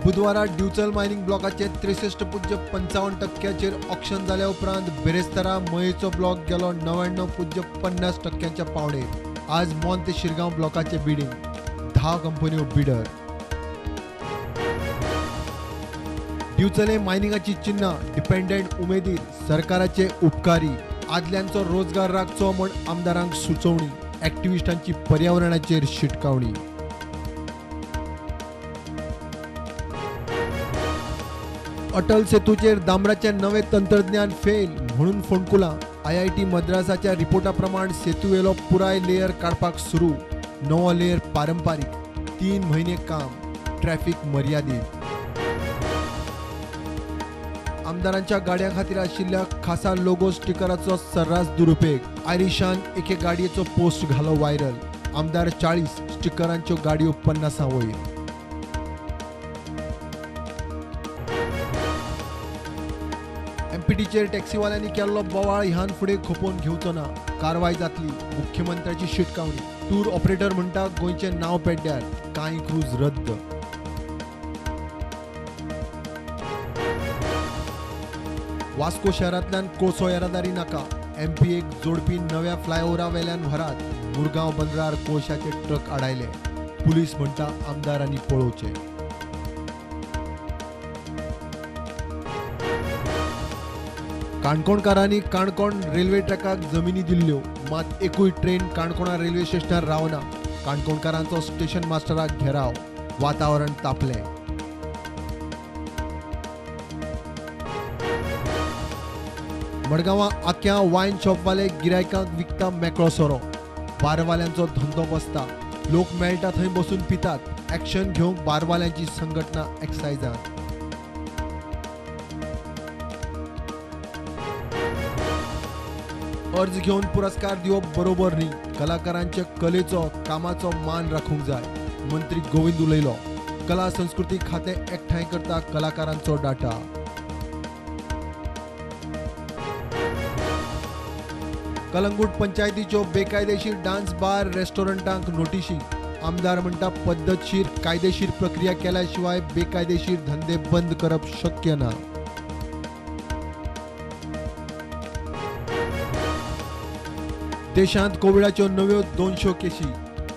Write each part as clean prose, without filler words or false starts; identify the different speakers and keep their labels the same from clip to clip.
Speaker 1: बुधवारा ड्युचल mining ब्लॉकाचे 63.55% auction जाल्या उपरांत बिरेस्तारा मयेचो ब्लॉक गेलो 99.50% पावणेर. आज मोंत ते शिरगांव ब्लॉकाचे बिडिंग, 10 कंपन्यो बिडर. दिवचले मायनिंगाची चिन्ह डिपेंडंट उमेदीर सरकाराचे उपकारी. आदल्यांचो रोजगार राखचो म्हूण आमदारांक सुचोवणी. ॲक्टिव्हिस्टांची पर्यावरणाचेर शिटकावणी. अटल सेतूचेर दामराचें नवें तंत्रज्ञान फेल म्हणून फोंडकुलां. IIT मद्रासाच्या रिपोर्टा प्रमाण सेतूवेलो पुराय लेयर काडपाक सुरू. नवो लेयर पारंपारीक. 3 म्हयने काम. ट्रॅफिक मर्यादीत. आमदारांच्या गाडयां खातीर आशिल्ल्या खासा लोगो स्टिकराचो सर्रास दुरुपेग. आयरिशान एके गाडयेचो पोस्ट घालो व्हायरल. आमदार 40, स्टिकरांच्यो गाडयो 50 वयर. एमपीटीचेर टॅक्सीवाल्यांनी केल्लो बोवाळ ह्यान फुडें खपोवन घेवचो ना. कारवाय जातली. मुख्यमंत्र्याची शिटकावणी. टूर ऑपरेटर म्हणटा गोंयचें नांव पेड्ड्यार. कांय क्रूज रद्द. वास्को शहरांतल्यान कोळसो येरादारी नाका. एमपीएक जोडपी नव्या फ्लायओव्हरा वेल्यान व्हरात. मुरगांव बंदरार कोळशाचे ट्रक आडायले. पुलीस म्हणटा आमदारांनी पळोवचे. काणकोणकारांनी काणकोण रेल्वे ट्रॅकाक जमिनी दिल्ल्यो, मात एकूय ट्रेन काणकोणा रेल्वे स्टेशनार रावना. काणकोणकारांचो स्टेशन मास्टराक घेराव. वातावरण तापलें. मडगांवां आख्या वायन शॉपवाले गिरायकांक विकता मेकळो सोरो. बारवाल्यांचो धंदो बसता. लोक मेळटा थंय बसून पितात. ॲक्शन घेवंक बारवाल्यांची संघटना एक्सायजान. अर्ज घेवन पुरस्कार दिवप बरोबर न्ही. कलाकारांचे कलेचो कामाचो मान राखूंक जाय. मंत्री गोविंद उलयलो. कला संस्कृती खातें एकठांय करता कलाकारांचो डाटा. कलंगूट पंचायतीच्यो बेकायदेशीर डान्स बार रेस्टॉरंटांक नोटिशी. आमदार म्हणटा पद्दतशीर कायदेशीर प्रक्रिया केल्या शिवाय बेकायदेशीर धंदे बंद करप शक्य ना. देशांत कोविडाच्यो नव्यो 200 केशी.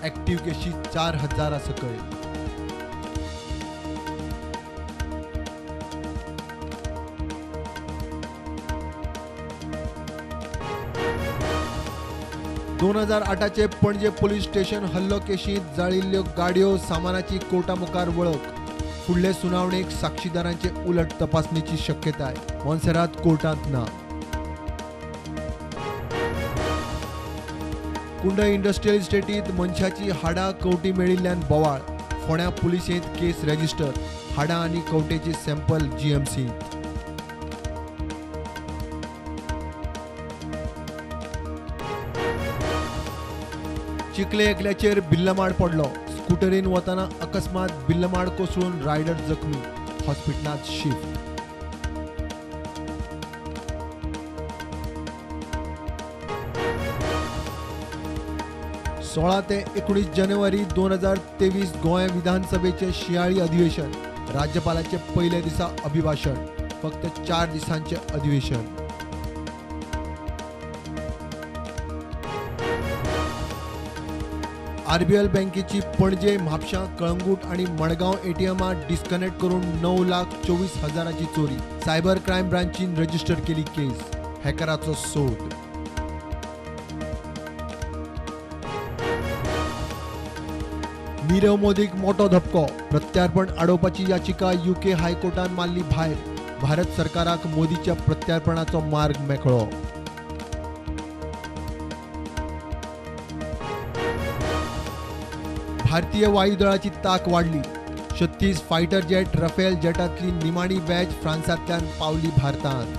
Speaker 1: ॲक्टिव्ह केशी 4000 सकयल. 2008चे पणजे पोलीस स्टेशन हल्लो केशींत जाळिल्ल्यो गाडयो सामानाची कोर्टा मुखार वळख. फुडले सुनावणेक साक्षीदारांचे उलट तपासणेची शक्यताय. मोन्सेरात कोर्टांत ना. कुंडय इंडस्ट्रियल इस्टेटीत मनशाची हाडां कवटी मेळिल्ल्यान बोवाळ. फोंड्या पुलिशेंत केस रजिस्टर. हाडां आनी कवटेची सॅम्पल GMCंत. चिखले एकल्याचेर बिल्लमाड पडलो. स्कुटरीन वतना अकस्मात बिल्लमाड कोसळून रायडर जखमी. हॉस्पिटलांत शिफ्ट. 16 ते 19 जानेवारी 2023 गोंय विधानसभेचे शिंयाळी अधिवेशन. राज्यपालाचे पयल्या दिसा अभिभाशण. फक्त 4 दिसांचे अधिवेशन. RBL बँकेची पणजे, म्हापशां, कळंगूट आनी मडगांव ATMां डिस्कनेक्ट करून 9,24,000ची चोरी. सायबर क्रायम ब्रांचीन रजिस्टर केली केस. हॅकराचो सोद. नीरव मोदीक मोटो धपको. प्रत्यार्पण आडोवपाची याचिका UK हायकोर्टान मारली भायर. भारत सरकाराक मोदीच्या प्रत्यार्पणाचो मार्ग मेकळो. भारतीय वायुदळाची ताक वाडली. 36 फायटर जेट रफेल जेटांतली निमाणी बॅच फ्रांसांतल्यान पावली भारतांत.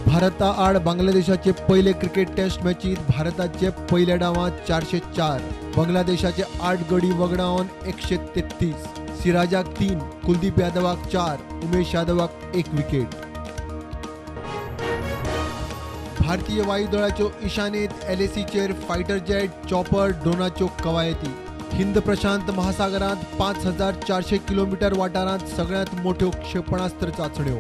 Speaker 1: भारता आड बांगलादेशाचे पयले क्रिकेट टेस्ट मॅचीत भारताचे पयल्या डावांत 404, बांगलादेशाचे 8 गडी वगडावन 133. सिराजाक 3, कुलदीप यादवाक 4, उमेश यादवाक 1 विकेट. भारतीय वायुदळाच्यो ईशान्येत एलएसीचेर फायटर जेट, चॉपर, ड्रोनाच्यो कवायती. हिंद प्रशांत महासागरांत 5400 किलोमीटर वाठारांत सगळ्यांत मोठ्यो क्षेपणास्त्र चाचण्यो.